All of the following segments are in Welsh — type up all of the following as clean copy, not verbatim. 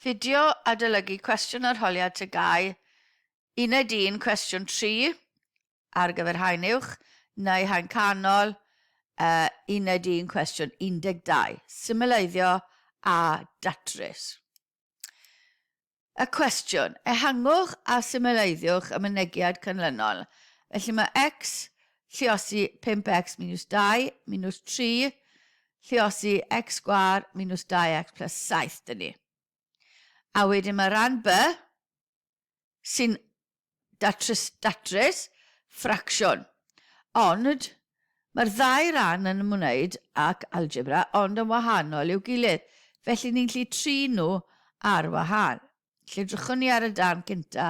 Fideo adolygu cwestiwn arholiad TGAU, Uned 1, cwestiwn 3, ar gyfer haen uwch, neu haen canol, uh, Uned 1, cwestiwn 12, symleiddio a datrys. Y cwestiwn, ehangwch a symleiddiwch y mynegiad canlynol. Felly mae x lliosi 5x minus 2 minus 3 lliosi x sgwâr minus 2x plus 7 dyn ni. A wedyn mae rhan B sy'n datrys, datrys ffracsiwn. Ond mae'r ddau ran yn ymwneud ac algebra ond yn wahanol i'w gilydd, felly ni'n gallu trin nhw ar wahân. Felly drychwn ni ar y darn cynta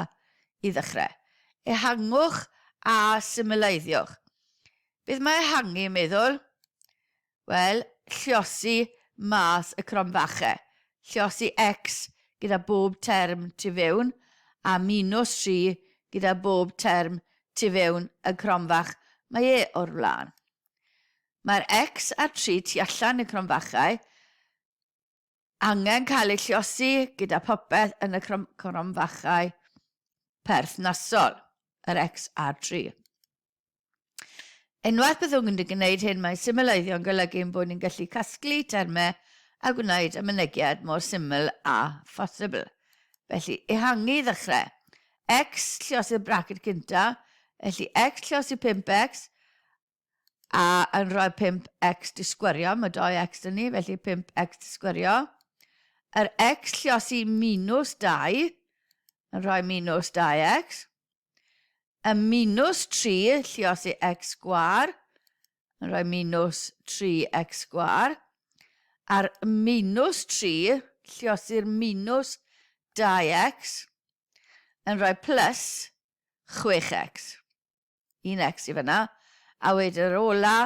i ddechrau. Ehangwch a symleiddiwch. Beth mae ehangu yn meddwl? Wel, lliosi mas y cromfachau. Lliosi x gyda bob term tu fewn a minus 3 gyda bob term tu fewn y cromfach mae e o'r flaen. Mae'r x a'r 3 tu allan y cromfachau angen cael eu lliosi gyda popeth yn y cromfachau perthnasol, yr x a'r 3. Unwaith byddwn yn gwneud hyn, mae symleiddio'n golygu ein bod ni'n gallu casglu termau a gwneud y mynegiad mor syml â phosibl. Felly, ehangu i ddechrau. X lliosi'r braced cynta, felly x lliosi 5x, a yn rhoi 5x disgwyrio, mae 2x dyn ni, felly 5x disgwyrio. Yr x lliosi minus 2, yn rhoi minus 2x. Y minus 3, lliosi x sgwâr, yn rhoi minus 3x sgwâr. A'r minus 3, lliosi'r minus 2x, yn rhoi plus 6x. 1x i fyna. A wedyn yr ola,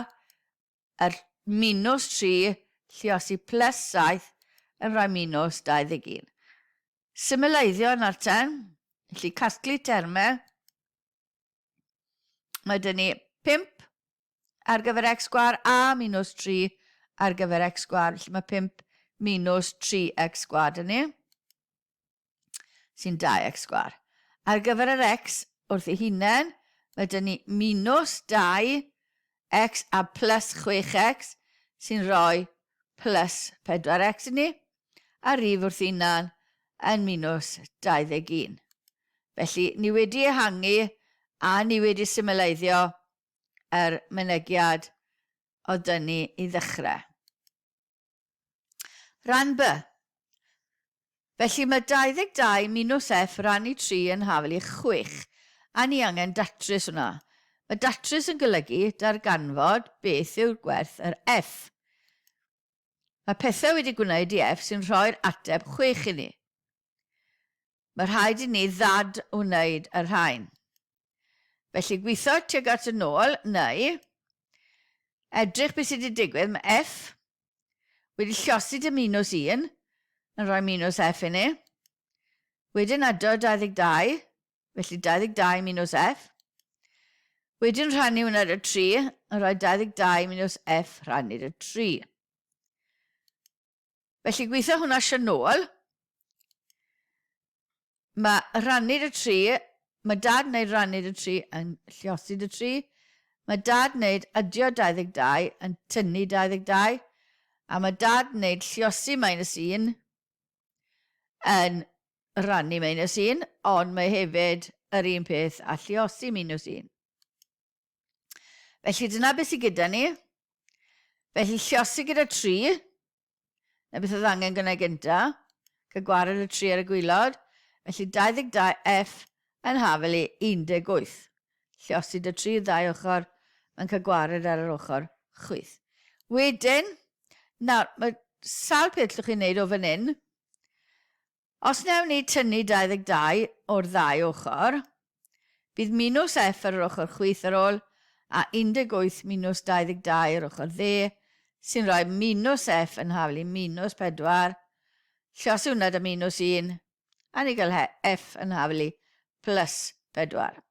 yr minus 3, lliosi plus 7, yn rhoi minus 21. Symleiddio nawr ten, felly casglu termau. Mae dyn ni 5 ar gyfer x sgwar a minus 3 ar gyfer x sgwar, felly mae 5 minus 3x sgwar dyn ni, sy'n 2x sgwar. Ar gyfer yr x wrth ei hunain, mae dyn ni minus 2x a plus 6x sy'n rhoi plus 4x i ni, a rif wrth hunan yn minus 21. Felly, ni wedi ehangu a ni wedi symleiddio yr mynegiad oedd dyn ni i ddechrau. Rhan B. Felly mae 22 minus F rannu 3 yn hafel i 6, a ni angen datrys hwnna. Mae datrys yn golygu darganfod beth yw'r gwerth yr F. Mae pethau wedi gwneud i F sy'n rhoi'r ateb 6 i ni. Mae rhaid i ni ddad-wneud y rhain. Felly gweithio tuag at y nôl, neu edrych beth sydd wedi digwydd. Mae F wedi llosi dy minus 1, yn rhoi minus F i ni. Wedyn ado 22, felly 22 minus F. Wedyn rhannu hwnna dy 3, yn rhoi 22 minus F rhannu dy 3. Felly gweithio hwnna eisiau nôl. Mae rhannu dy 3, mae dad wneud rhannu dy 3 yn lliosi dy 3. Mae dad wneud adio 22 yn tynnu 22. A mae dad wneud lliosi minus 1 yn rhannu minus 1, ond mae hefyd yr un peth a lliosi minus 1. Felly dyna beth sydd gyda ni. Felly lliosi gyda 3, na beth oedd angen gwneud gynta, cael gwared y 3 ar y gwylod. Felly 22F yn hafel i 18. Lliosi dy 3 ddau ochr, mae'n cael gwared ar yr ochr chwith. Wedyn, nawr, mae sawl peth llwch chi'n neud o fan hyn. Os wnawn ni tynnu 22 o'r ddau ochr, bydd minws F ar yr ochr chwith ar ôl a 18 minus 22 ar ochr dde, sy'n rhoi minus F yn haflu minus 4, llosi hwnna da minus 1, a ni gael F yn haflu plus 4.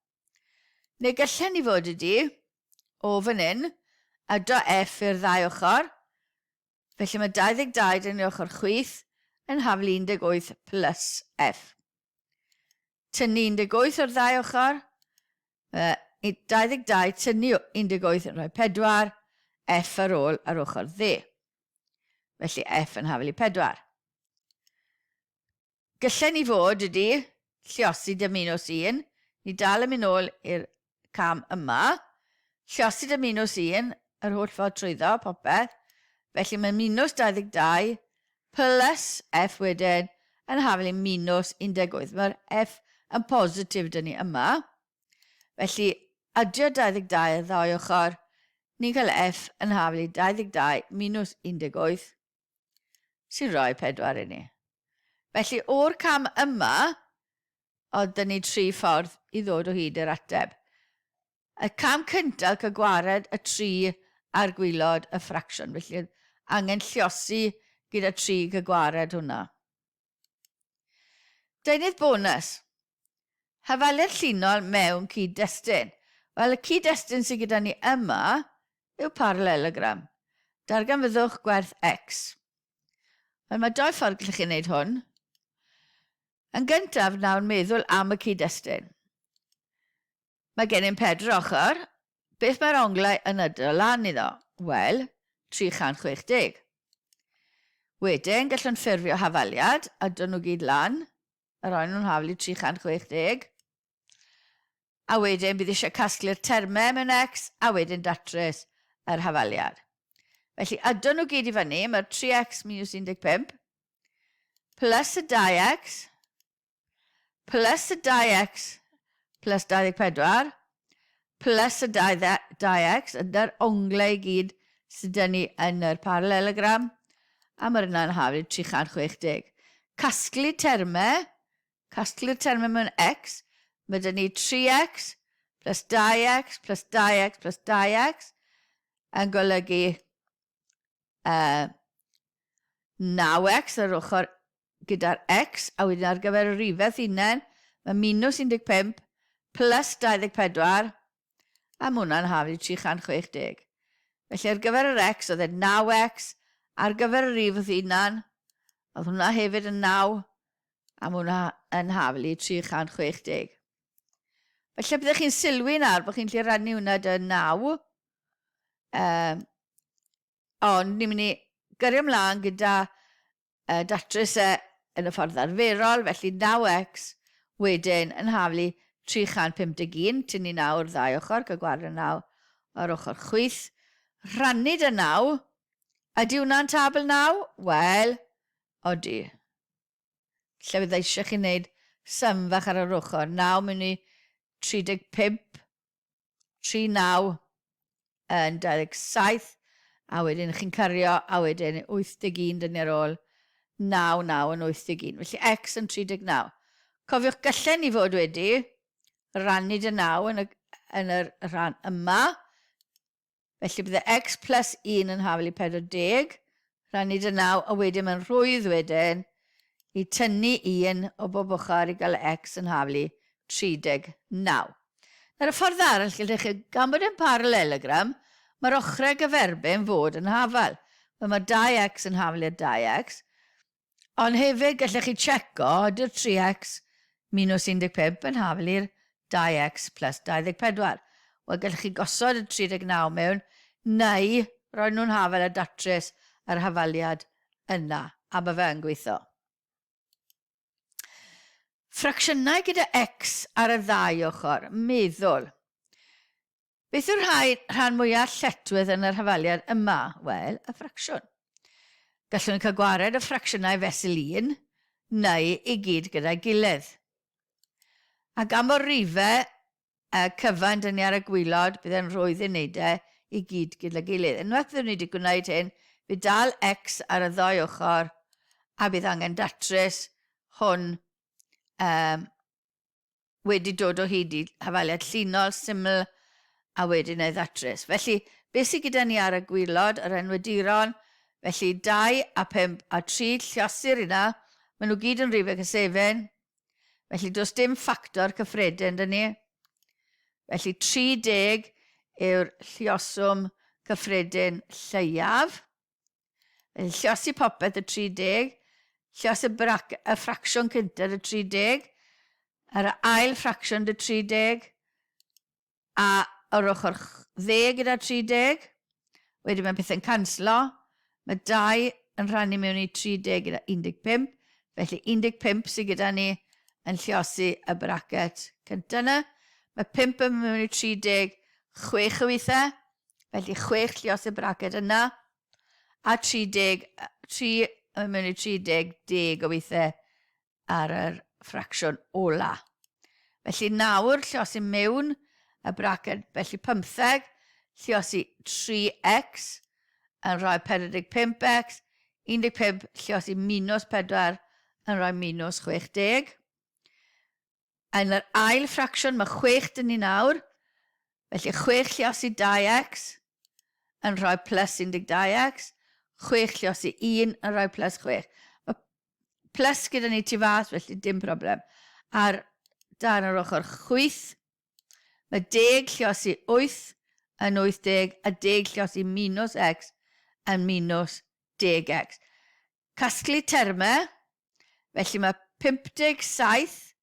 Neu gallen ni fod ydi, o fan hyn, a do F i'r ddau ochr, Felly mae 22 dyn ni ochr chwith yn haflu 18 plus F. Tynnu 18 o'r ddau ochr, 22 tynnu 18 yn rhoi 4, F ar ôl ar ochr dde. Felly F yn haflu 4. Gallen ni fod ydi lliosi dy minus 1. Ni dal yn mynd ôl i'r cam yma. Lliosi dy minus 1, yr holl ffordd trwyddo, popeth. Felly mae minus 22 plus F wedyn yn haflu minus 18. Mae'r F yn positif dyn ni yma. Felly, adio 22 ar ddau ochr, ni'n cael F yn haflu 22 minus 18. sy'n rhoi 4 i ni. Felly, o'r cam yma, oedd dyn ni tri ffordd i ddod o hyd i'r ateb. Y cam cyntaf, cael gwared y tri ar gwylod y ffracsiwn. Felly, angen lliosi gyda tri cael gwared hwnna. Deunydd bonus. Hafaliad llinol mewn cyd-destun. Wel, y cyd-destun sydd gyda ni yma yw parallelogram. Darganfyddwch gwerth x. Wel, mae doi ffordd gallwch chi wneud hwn. Yn gyntaf, nawr meddwl am y cyd-destun. Mae gennym pedr ochr. Beth mae'r onglau yn ydro lan iddo? Wel, 360. Wedyn, gallwn ffurfio hafaliad, a dod nhw gyd lan, a roi nhw'n haflu 360. A wedyn bydd eisiau casglu'r termau mewn x, a wedyn datrys yr hafaliad. Felly, ydyn nhw gyd i fyny, mae'r 3x minus 15, plus y 2x, plus y 2x plus 24 plus y 2x, yna'r onglau i gyd sydd dyn ni yn yr parallelogram, a mae'r yna'n haflu 360. Casglu termau, casglu'r termau mewn x, mae dyn ni 3x plus 2x plus 2x plus 2x yn golygu 9x ar ochr gyda'r x, a wedyn ar gyfer y rhifedd hunain, mae minus 15 plus 24, a mae hwnna'n haflu 360. Felly ar gyfer yr x, oedd e 9x, ar gyfer y rhif hunan, oedd hwnna hefyd yn 9, a mae hwnna yn haflu 360. Felly byddech chi'n sylwi nawr bod chi'n lle rannu hwnna dy 9, Um, ond ni'n mynd i gyrru ymlaen gyda datrys e yn y ffordd arferol, felly 9x wedyn yn haflu 351, tynnu 9 o'r ddau ochr, cael gwared y 9 o'r ochr chwith. Rhannu dy 9, ydy hwnna'n tabl 9? Wel, odi. Lle fydda eisiau chi wneud sym fach ar yr ochr. 9 mynd i 35, 39 yn 27, a wedyn chi'n cario, a wedyn 81 dyn ni ar ôl 9, 9 yn 81. Felly x yn 39. Cofiwch, gallen ni fod wedi rannu dy 9 yn y, yn y rhan yma. Felly bydde x plus 1 yn hafel i 40, rhannu dy 9, a wedyn mae'n rhwydd wedyn i tynnu 1 o bob ochr i gael x yn hafel i 39. Nawr y ffordd arall gallech chi, gan bod e'n parallelogram, mae'r ochrau gyferbyn fod yn hafal. Wel, mae 2x yn hafal i'r 2x, Ond hefyd gallech chi checo ydy'r 3x minus 15 yn hafal i'r 2x plus 24. Wel, gallech chi gosod y 39 mewn, neu roi nhw'n hafal a datrys yr hafaliad yna, a mae fe yn gweithio. Ffracsiynau gyda x ar y ddau ochr, meddwl. Beth yw'r rhai, rhan mwyaf lletchwith yn yr hafaliad yma? Wel, y ffracsiwn. Gallwn ni cael gwared y ffracsiynau fesul un, neu i gyd gyda'i gilydd. A gan bod rifau y cyfan dyn ni ar y gwylod, bydd e'n rhwydd i wneud e i gyd gyda'i gilydd. Unwaith byddwn ni wedi gwneud hyn, bydd dal x ar y ddau ochr a bydd angen datrys hwn um, wedi dod o hyd i hafaliad llinol syml a wedyn ei ddatrys. Felly, beth sydd gyda ni ar y gwylod, yr enwaduron, felly 2 a 5 a 3, lliosir yna, maen nhw gyd yn rhifau cysefin, felly does dim ffactor cyffredin dyn ni. Felly 30 yw'r llioswm cyffredin lleiaf. Felly, lliosi popeth y 30. Lluos y, brac, y ffracsiwn cyntaf y 30, yr ail ffracsiwn dy 30, a yr ochr dde gyda 30. Wedyn mae pethau'n canslo. Mae 2 yn rhannu mewn i 30 gyda 15, felly 15 sydd gyda ni yn lliosi y bracet cyntaf yna. Mae 5 yn mewn i 30, 6 o weithiau, felly 6 lliosi y bracet yna, a 30, 3 yn mewn i 30, 10 o weithiau ar yr ffracsiwn ola. Felly nawr lliosi mewn y braced, felly 15, lliosi 3x yn rhoi 45x, 15 lliosi minus 4 yn rhoi minus 60. Yn yr ail ffracsiwn mae 6 dyn ni nawr, felly 6 lliosi 2x yn rhoi plus 12x, 6 lliosi 1 yn rhoi plus 6. Mae plus gyda ni tu fas, felly dim problem. Ar dan yr ochr chwith, mae deg lliosi 8 yn 80 a deg lliosi minus x yn minus 10x. Casglu termau, felly mae 57,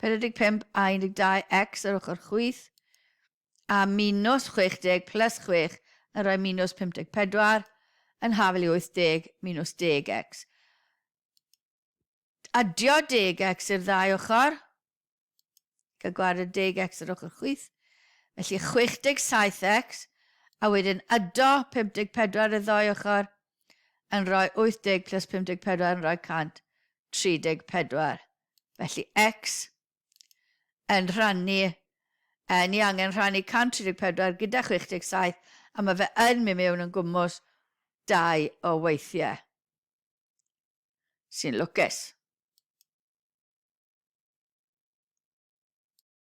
45 a 12x ar ochr chwith, a minus 60 plus 6 yn rhoi minus 54 yn hafel i 80 minus 10x. Adio 10x i'r ddau ochr, cael gwared 10x ar ochr chwith, felly 67x, a wedyn ado 54 y ddau ochr, yn rhoi 80 plus 54 yn rhoi 134. Felly x yn rhannu, eh, ni angen rhannu 134 gyda 67, a mae fe yn mynd mewn yn gwmws dau o weithiau. Sy'n lwcus.